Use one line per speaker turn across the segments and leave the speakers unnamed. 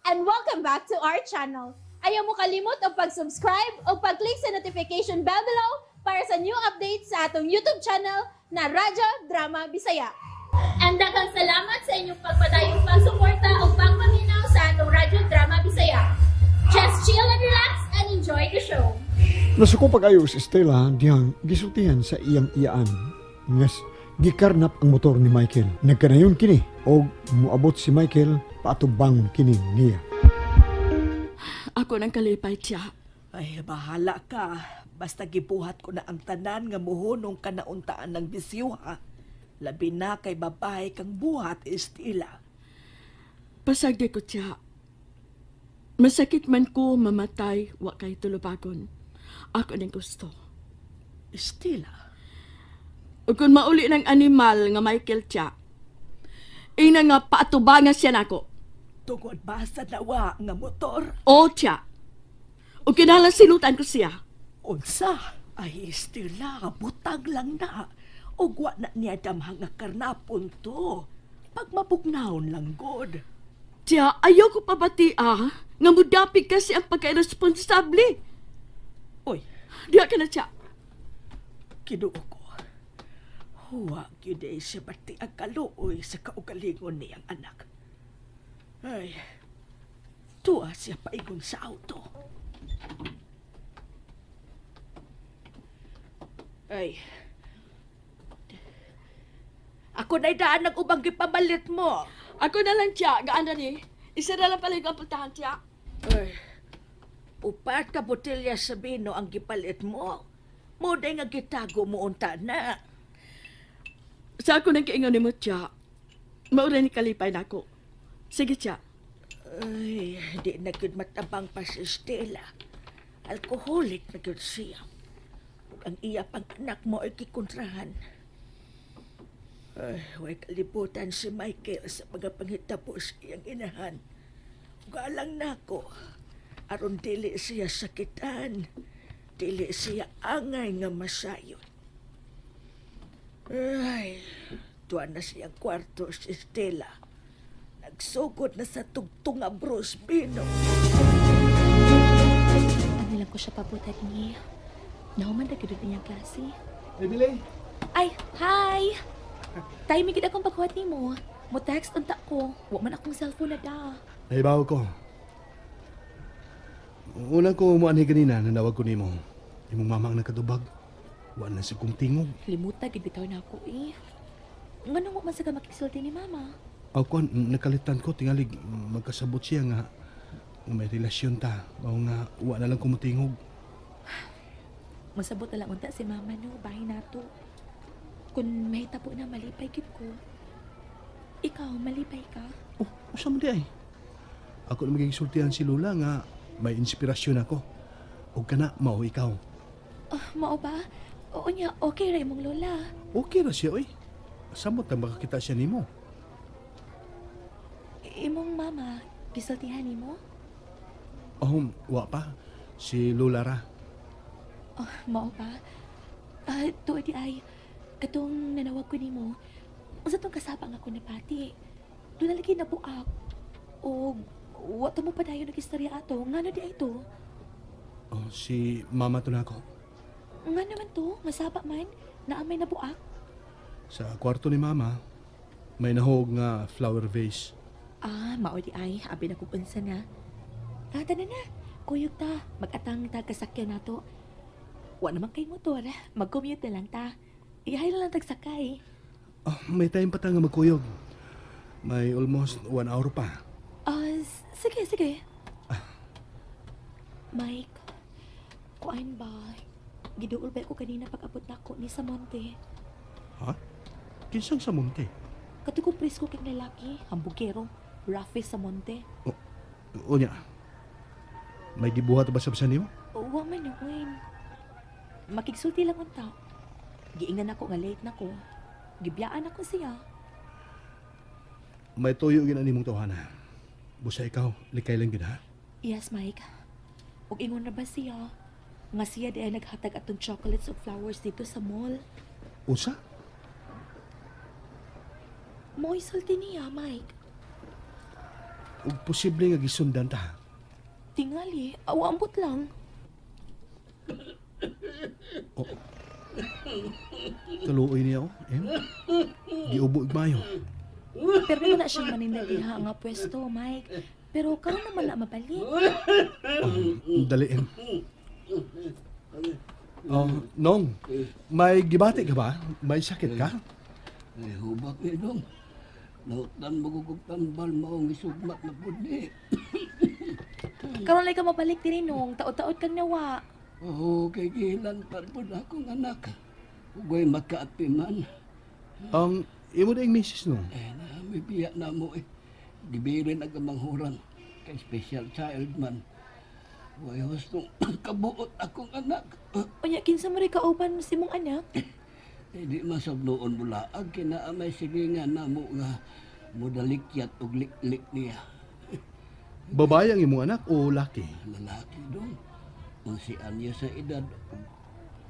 And welcome back to our channel. Ayaw mo kalimot og pag-subscribe o pag-click sa notification bell below para sa new updates sa atong YouTube channel na Radyo Drama Bisaya. And daghang salamat sa inyong pagpadayong pagsuporta o pagpaminaw sa atong Radyo Drama Bisaya. Just chill and relax and enjoy the show.
Nasuko pag-ayo si Stella dihang gisultihan sa iyang iyaan. Ngas gikarnap ang motor ni Michael. Nagkanayon kini og muabot si Michael paatubangon kini niya.
Ako nang kalipay, Tiya.
Ay, bahala ka. Basta gibuhat ko na ang tanan nga muhunong kanauntaan ng bisyo, ha. Labi na kay babae kang buhat, Estela.
Pasagdi ko, Tiya. Masakit man ko mamatay, wa kay tulubagon. Ako nang gusto.
Estela?
O kung mauli ng animal nga Michael, Tiya, ina nga paatubangan siya nako.
Tungod ba sa nawa nga motor?
O, Tiya. O kinahanglan silutan ko siya.
Unsa? Ay, Estela, butang lang na. O wa na niya damhang nga karnapon to. Pagmabugnawon lang, God.
Tiya, ayaw ko pabati, ah, nga mudapig kasi ang pagka-irresponsable.
Uy.
Diya ka na, Tiya.
Kinuo ko. Huwa, gyud ay siya bati ang kaluoy sa kaugalingon niyang anak. Ay, tuwa siya paingon sa auto. Ay, ako na'y daan ng ubang gipamalit mo.
Ako na lang, Tiya. Gaan na ni. Isa na lang pala yung apuntahan, Tiya.
Ay, 4 ka botelya sa bino ang gipalit mo. Muday nga gitago mo unta na.
Sa ako nang kiingon ni mo, Tiya. Maura ni kalipay na ako. Sige, Tiya.
Ay, di na gyud matabang pa si Stella. Alkoholik na gyud siya. Ug ang iya pang anak mo ay kikontrahan. Ay, way kalibutan si Michael sa mga panghitabo sa iyang inahan. Galang nako, aron dili siya sakitan, dili siya angay nga masayon. Ay, tuwa na siyang kwarto si Stella. Nagsugod na sa tugtong nga bros bino.
Ano lang ko siya papunta ni. Nahuman na gud niyang klase.
Bibili.
Ay, hi! Timing gid akong paghuwat nimo. Mo text unta ko. Wa man akong cellphone na da.
Nahibaw ko. Una ko muanhi ganina, nanawag ko nimo. Imong mama ang nakadubag. Wa na si kong tingog.
Limuta gid bitaw na ako eh. Nganong wa man sa ka makisulti ni mama?
Aw kuan, nakalitan ko tingali magkasabot siya nga may relasyon ta. Mao nga wa na lang kumutingog.
Masabot na lang unta si mama no, bahay nato. Kung may tapo na malipay gid ko. Ikaw, malipay ka?
Oh, usa man di ay. Ako na magiging sultihan si Lola nga may inspirasyon ako. Og kana mao ikaw.
Oh, mao ba? Oo niya, okay ra imong lola.
Okay ra siya oy. Samot na makakita siya nimo.
Imong mama, gisultihan nimo?
Oh, wa pa. Si Lola ra.
Oh, mao ba? Tuod di ay, katong nanawag ko nimo, unsa tong kasaba nga ako napati? Doon na lagi nabuak. O, wa to mo pa dayon nag-istorya ato. Ngano di ay to?
Oh, si mama to na ako.
Nga naman to, masaba man, na may nabuak.
Sa kwarto ni mama, may nahog nga flower vase.
Ah, mao di ay, abi na kung unsa na. Tata na na, kuyog ta, mag-atang ta kasakyan nato. Wa naman kay motor, mag-commute na lang ta. Ihay na lang tagsakay.
Oh, may time pa ta nga magkuyog. May almost 1 hour pa.
Ah, sige, sige. Mike, kuan ba? Giduol ba ko kanina pag-abot nako ni Samonte?
Ha? Kinsang Samonte?
Katugong presko kang lalaki, hambugero, Rafi Samonte.
O, unya, may gibuhat ba sa bisan nimo?
Wa man noon. Makigsulti lang unta. Giingnan ako nga late na ko. Gibiyaan ako siya.
May tuyo gina nimong tawhana. Busa ikaw, likay lang gid ha.
Yes, Mike. Ug ingon na ba siya? Nga siya di ay naghatag atong chocolates ug flowers dito sa mall.
Usa?
Mo'y sulti niya, Mike.
Ug posible nga gisundan ta.
Tingali, aw ambot lang.
Oh. Kaluoy niya oh. Em. Giubo ug mayo.
Pero di na siyang maninda diha nga pwesto, Mike. Pero karon naman na mabalik.
Oh, dali, Em. Oh, Nong, may gibati ka ba? May sakit ka?
Ay, hubak ni dong. Lautan mo kog tambal maong isugmat na pud ni.
Karon lay ka mabalik diri nong, taod-taod kang nawa.
Oo, kay gihilantan pud akong anak. Ugoy makaapi man.
Ang imo na yung misis, Nong.
Eh, na, may biya na mo eh. Gibirin ang kamanghuran. Kay special child man. Way hustong kabuot akong anak.
Unya kinsa mo rin kauban si mong anak?
Eh, di masabnoon mula. Ang kinaamay silingan na mo nga mudalikyat og liklik niya.
Babae ang imong anak o laki?
Lalaki dong. Kung si Anya sa edad,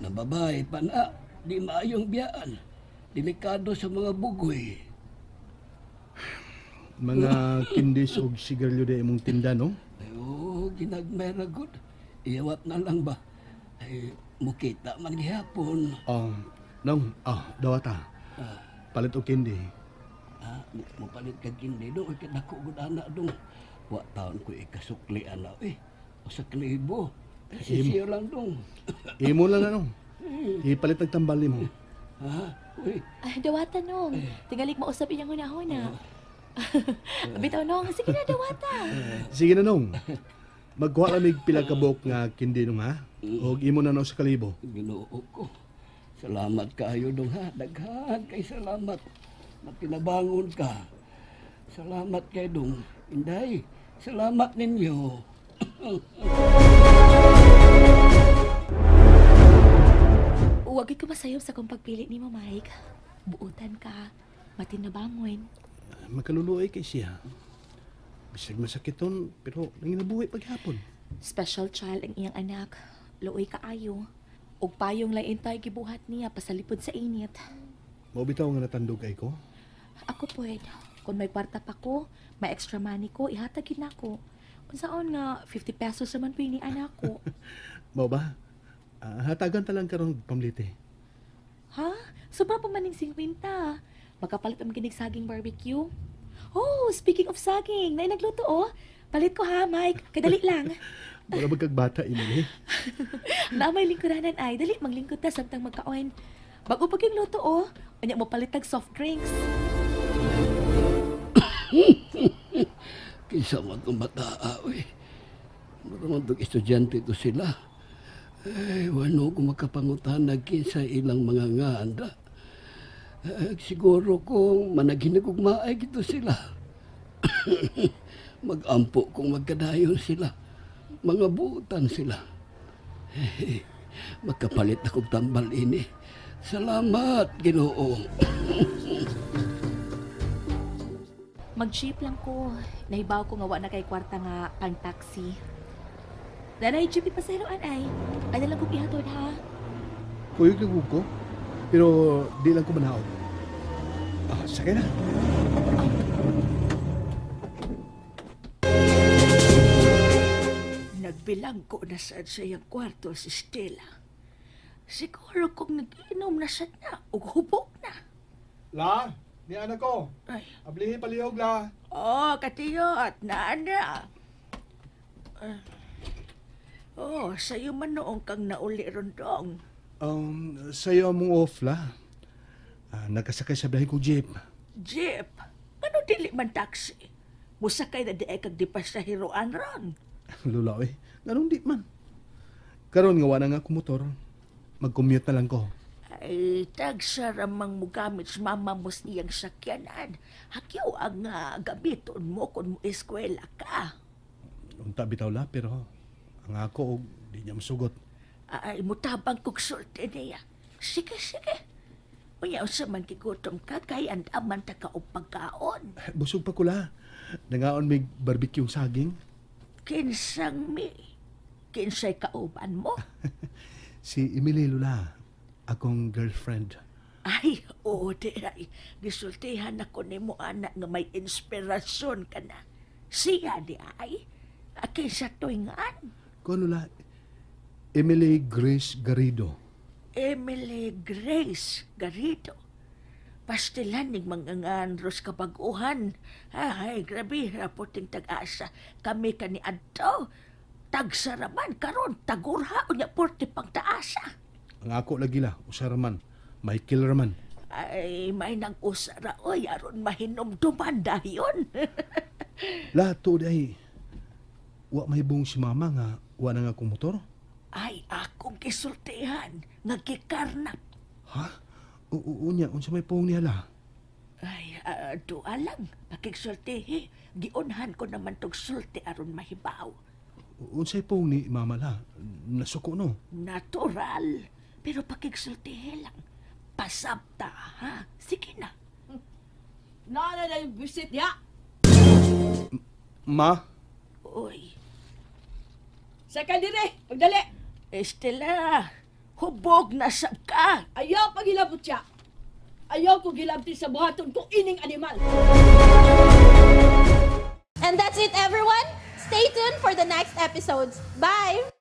na babae pa na, di maayong biyaan. Delikado sa mga bugoy.
Mga kindis og sigarilyo di imong tinda, no?
Ay, oo, ginagmay ra gud. Iyawat na lang ba? Ay, mukita man gihapon.
Oh, Nong, dawata. Palit og kindi.
Ah, mopalit kag kindi dong, ay kadako gud ana dong. Wa taon ko ikasukli ana eh. Usa ka libo. Sisiyo lang dong.
Imo lang na, Nong. Ipalit ang tambal nimo.
Ha? Uy,
Ay, dawata nong. Tingalik mausap iyang hunahuna. Bitaw nong, sige na dawata.
Sige na, Nong. Magkuha lang mig pila ka buok nga kindi nong ha. Og imo na no sa kalibo.
Ginoo ko. Salamat kaayo dong ha. Daghan kay salamat. Matinabangon ka. Salamat kay dong. Inday, salamat ninyo.
Huwag ko masayop sa kong pagpili nimo, Mike. Buutan ka, matinabangon.
Makaluluoy kay siya. Bisag masakiton, pero nanginabuhi paghapon.
Special child ang iyang anak. Luoy kaayo. Ug payong lain tayo gibuhat niya pasalipod sa init.
Mao bitaw nga natandog kay ko.
Ako pwede. Kung may kwarta pa ko, may extra money ko, ihatag yun ako. Unsaon nga, 50 pesos naman po ni anak ko.
Mao ba? Ah, hatagan ta lang karon pamlite.
Ha? Sobra pa maning 50. Makapalit ang kinig saging barbecue. Oh, speaking of saging, na nagluto oh. Palit ko ha, Mike. Kadali lang.
Wala magkagbata imo eh.
Na may lingkuranan ay, dali maglingkod ta samtang magkaon. Bago pag yung luto oh, unya mo palit tag soft drinks.
Kinsa man itong bataa, uy. Mura man itong estudyante to sila. Ay, wano ko makapangutan kinsa ilang mga nganda. Eh, siguro kung managhinagugmaay gito sila. Magampo kung magkadayon sila. Mga buutan sila. Eh, makapalit akong tambal ini. Salamat, Ginoo.
Mag-jeep lang ko. Nahibaw ko nga wa na kay kwarta nga pang taxi. Nanay, jeep ipasahiroan ay. Ay na lang kong ihatod ha.
Kuyog lang ko, pero di lang ko manaog. Ah, sakay na.
Nagbilangko na sad sa iyang kwarto si Stella. Siguro kung nag-inom na sad na ug hubog na.
La, ni anak ko.
Ay.
Ablihi palihog la.
Oh, katiyot, naana. Oh, sa'yo man noong kang nauli rondong.
Sa'yo mong off la. Ah, nakasakay sa biyahe ko jeep.
Jeep, ano dili man taxi? Musakay na di ay kag di pasahiroan ron.
Lula eh, nganong di man. Karon nga wala nga ako motor. Mag-commute na lang ko.
Ay, tagsa ramang mugamit sa mama mo sa iyang sakyanan. Hakyaw ang gamiton mo kung mo eskwela ka.
Unta bitaw la, pero ang ako og di niya masugot.
Ay, mutabang kog sulti niya. Sige, sige. Unya, unsa man gigutom ka, kay andaman ta ka og pagkaon.
Busog pa ko la. Nangaon mig barbecue saging.
Kinsang mi. Kinsay kauban mo?
Si Emily Lula, akong girlfriend.
Ay, oo, di ay. Gisultihan ako nimo anak nga may inspirasyon ka na. Siya di ay. Kinsa to'y ngan.
Kuan, Lola, Emily Grace Garrido.
Emily Grace Garrido. Pastilan ning mga ngan ros kabaguhan. Ay, grabe, rapoting tag-asa. Kami kani adto. Tagsaraman karon tagurha unya porte pang taasa.
Ang ako lagi la, usa raman, Michael raman.
Ay, may nang usara oy aron mahinumduman dayon.
La, tuod ay, wa mahibong si mama nga wa na nga akong motor?
Ay, akong gisultihan nga gikarnap.
Ha? Unya, unsa may pong niya la?
Ay, duha lang, pakigsultihi. Giunhan ko naman tog sulti aron mahibaw.
Unsay pong ni mama la? Nasuko no?
Natural. Pero pakigsultihi lang. Pasabta, ha? Sige na.
Naa na yung visit niya.
Ma?
Uy,
Sa kadire, pagdali.
Estela, hubog na sab ka.
Ayaw paghilabot siya. Ayaw ko gilabti sa buhaton ko ining animal.
And that's it, everyone. Stay tuned for the next episodes. Bye!